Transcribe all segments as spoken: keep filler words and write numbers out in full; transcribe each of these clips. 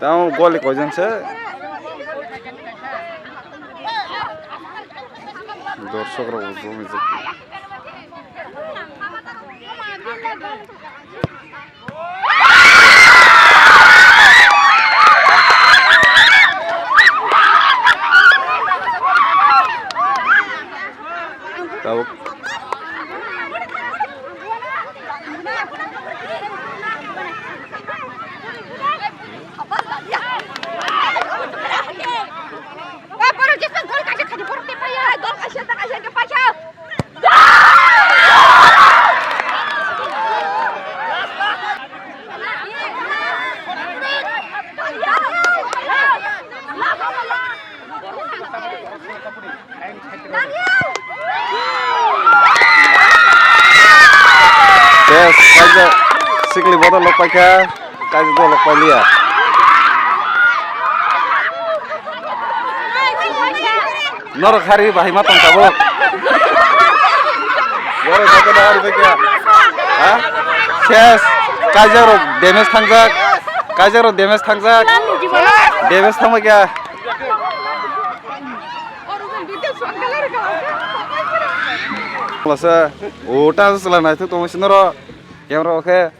Tamo goli koijon se. Dorshok rok bo jomijak. Tabuk. Yes, kaisa sikli bodol lok paikha, kaisa do lok pailiya. Norok hari bahai ma tong tabuk. Norok joto no hari paikha. Ha? Ses, kaisa rok damage thangjak. Kaisa rok damage thangjak. Damage thangma kya? Lasa, o ta sala naithok tongma sinoro, camera o khe,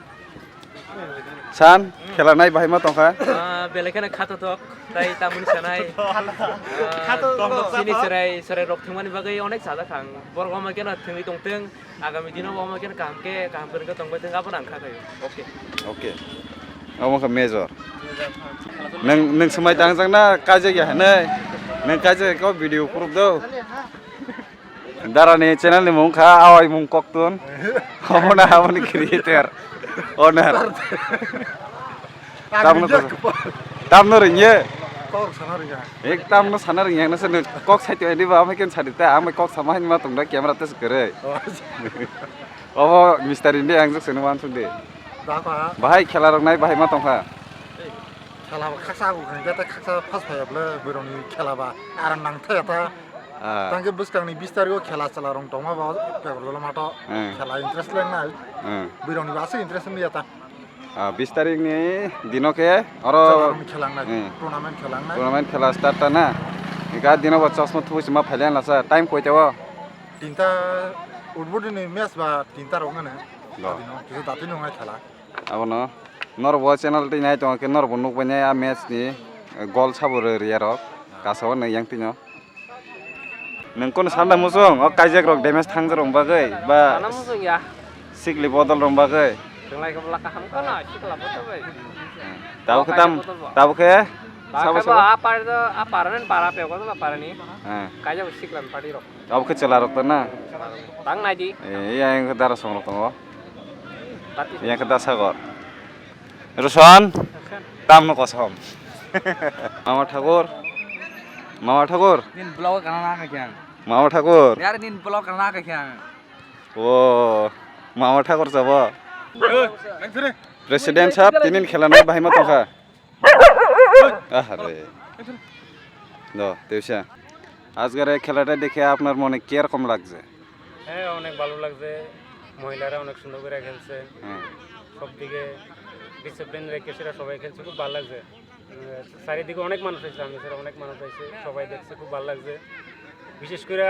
san, khela nai bahai ma tongkha. Ah, belai kheno khathothok, tai tamoni sanai. Ah, sini serai, serai rok thwngmani bagwi onek sajak ang. Borok omo kheno thwngwi tongthwng. Agami dino bo omo khe kaham khe, kaham kwrwng khe tongbai thwng, abono ang kha khaio. Okay. Okay. Omo khe major. Nwng, nwng swmai tangjak na kaijak ya hinwi? Nwng kaijak khe video proof do. Dara ni channel ni mung kha, awai mung Koktun. Omo na aboni creator. Owner. Tamno ko-, tamno ringye. Kok sana ringya. Ek tamno sana ringya, nasa no kok sai to edi ba, amai ken sadi ta, amai kok sama hin ma tong da camera tes kere. Oh. Obo Mister India ang jok sene wan sundi. Da ko ha. Bahai khela rok nai bahai ma tong kha. Khela ba khaksa agu khang jata khaksa pas phai ble, borok ni khela ba aram nang thaya ta. Ah. Tangke bwskang ni bis tarikh o khela chwla rong tongma ba pebor lolo mato. Hmm. Khela interest lengnai. Hmm. Borok ni ba aswk interest wngya ta. Ah, bis tarikh ni dino khe oro chwla rong khelangnai, hmm, tournament khelangnai. Tournament khela start ta na. Ega dino ba chosma thubu sima phailen lasa. Time koita o? Tinta, udbudini match ba tinta rok ngane. Lo. Dino kisa dati nungai khela. Abono norok bo channel twi nai tongo khe norok bo nukbai nai a match ni, eh, goal sabo rw rwya rok. Kasao nai yang tino. Nwng kono sanda muchung o kaijak rok damage thangjak rok bagwi ba? Sana muchung ya. Sikli bodol rok bagwi? Thwnglai khe bwla kaham kono sikla bodol bai. Tabo khe tam, tabo khe sabo sabo? Apa do, apa ren para pe ko la para ni. Kaijak sikla party rok. Abo khe chwla rok ta na? Tang nai di. Eh, yang khe dara song rok tongo. Yang khe da sagor. Roson, tam no kosom. Mama Thakur. Mama Thakur. Nin vlog kana na khe ang. Mama Thakur. Yar nin vlog kana na khe ang. O, Mama Thakur sabo. President sahab, tinin khela nai bahai ma tongkha. আরে। লো, তেউসা। আজকের এই খেলাটা দেখে আপনার মনে কিরকম লাগছে? হ্যাঁ, অনেক ভালো লাগছে। মহিলারা অনেক সুন্দর করে খেলছে। হ্যাঁ। সব দিকে ডিসিপ্লিন রেখে সেটা সবাই খেলছে, খুব ভালো লাগছে। উম, চারিদিকে অনেক মানুষ হয়েছে, আমি ছাড়া অনেক মানুষ হয়েছে, সবাই দেখছে, খুব ভালো লাগছে। বিশেষ করে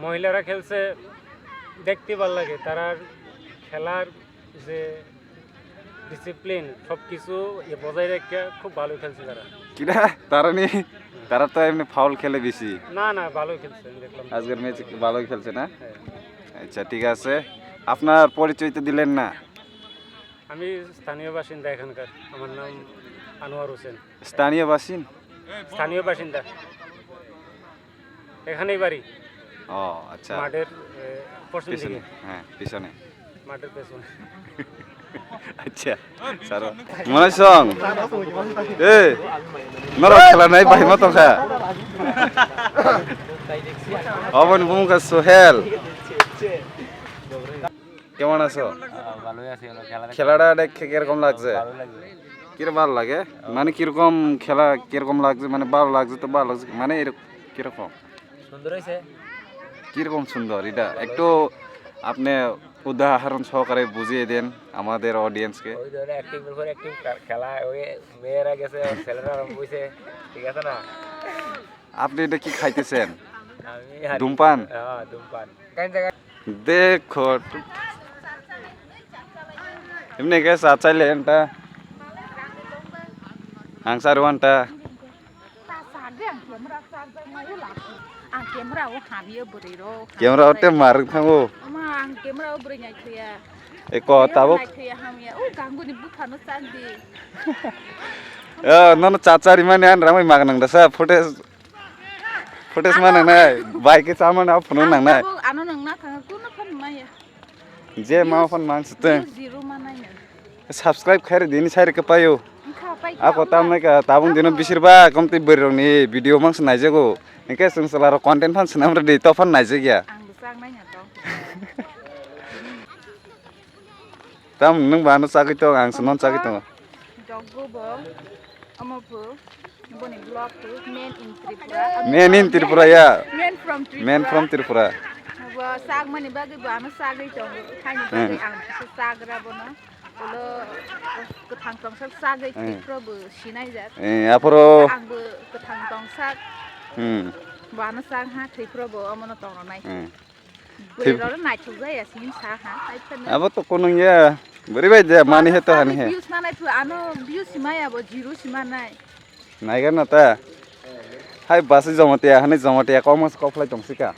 মহিলারা খেলছে, দেখতে ভালো লাগে। তারার খেলার যে ডিসিপ্লিন, সব কিছু এ বজায় রেখে খুব ভালো খেলছে তারা। কিরা? তারা নি? তারা তো এমনি ফাউল খেলে বেশি। না, না, ভালোই খেলছে, আমি দেখলাম। আজকের ম্যাচ ভালোই খেলছে না? হ্যাঁ। আচ্ছা, ঠিক আছে। আপনার পরিচয় তো দিলেন না। আমি স্থানীয় বাসিন্দা এখানকার। আমার নাম আনোয়ার হোসেন। স্থানীয় বাসিন-? স্থানীয় বাসিন্দা। এখানেই বাড়ি। ও, আচ্ছা। মাঠের, এ, পশ্চিম পিছনে, দিকে। হ্যাঁ, পিছনে। মাঠের পেছনে। আচ্ছা, স্যার। মনে হয় সং। এ, নরক খেলা নাই, ভাই মতো খা। অবন ভূমিকা সোহেল। কেমন আছো? আহ, ভালোই আছি, হলো খেলা দেখে খেলাটা দেখে কিরকম লাগছে? ভালো লাগছে। কিরকম ভালো লাগে? মানে কিরকম খেলা কিরকম লাগছে? মানে ভালো লাগছে তো ভালো লাগছে, মানে এরকম কিরকম? সুন্দর হয়েছে। কিরকম সুন্দর এটা? একটু আপনি উদাহরণ সহকারে বুঝিয়ে দেন আমাদের অডিয়েন্সকে। ওই ধরনের অ্যাক্টিং উপর অ্যাক্টিং খে-, খেলা, ওই মেয়েরা গেছে, ছেলেরা আরম্ভ হইছে, ঠিক আছে না? আপনি এটা কি খাইতেছেন? আমি আর ধূমপান? হ্যাঁ, ধূমপান। কোন জায়গা? দেখো, এমনি গেছে আচাইলে এটা। Ang sar wanta. Ta sade ang camera charger ma yo la. Ang camera o ham yo bwrwi ro. Camera o te mar thango. Ama ang camera o bwrwi nai thuya. E ko tabuk. Nai thuya ham ya. O gangu ni bupha no chak di. Eh, nono cha chari mani an ramai mag nang dasa footage. Footage ma nang nai. Bike ke cha mani phone nang nai. Ano nang na thang kuno phone ma ya. Je ma phone mang siteng. Zero ma nai nai. Subscribe khairi dini sairi kapayo. Ako tamnai ka tabung dino bisirba komti bwrwi rokni video mangsa naijago. Hingke chwng chwla rok content phan swnam rwdi to phan naijak ya. Ang bwsa ang naina to. Tam nwng ba ano chagwi tong ang swnam chagwi tongo. Joggo bo omo phu boni vlog phu men in Tripura. Men in Tripura ya. Men from Tripura. Men from Tripura. Bo sagmani bagwi bo ano sagwi tongo. Khaini bagwi ang kisa sagra bono. Ulo kwthang tongsa sagwi thwipro bo sinai jak. Eh, aphoro. Ang bo kwthang tongsa. Hmm. Bo ano sang ha thwipro bo omono tongronai. Hmm. Bwrwi rok naithok jaya sini sa ha. Abo to kunung ya. Bwrwi bai de mani he to hani he. Views manai phu ano views simaya bo zero simanai. Naiga na ta. Hai basi jomatia hani jomatia kok mas kok phlai tong sika.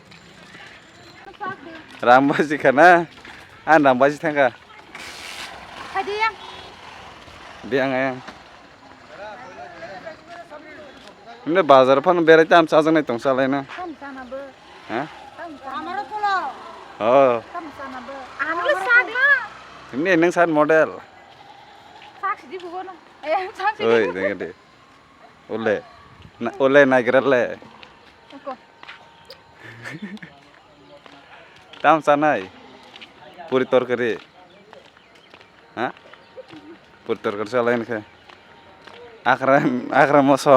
Ram basi khana. An ram basi thangka. Hai de yang. De ang ayang. Himne bazar phano berai tam chajaknai tong chalai na. Tam chana bo. Ha? Tam chana. Amaro polo. Oh. Tam chana bo. Amaro sagla. Himne nang san model. Sak sidi bugo no. Eh, sak sidi. Oi, denga de. Ole. Na, ole naigra le. Uko. Tam chanai. Puri torkari. Ha? Puri torkari chalai ni khe. Akra, akra moso.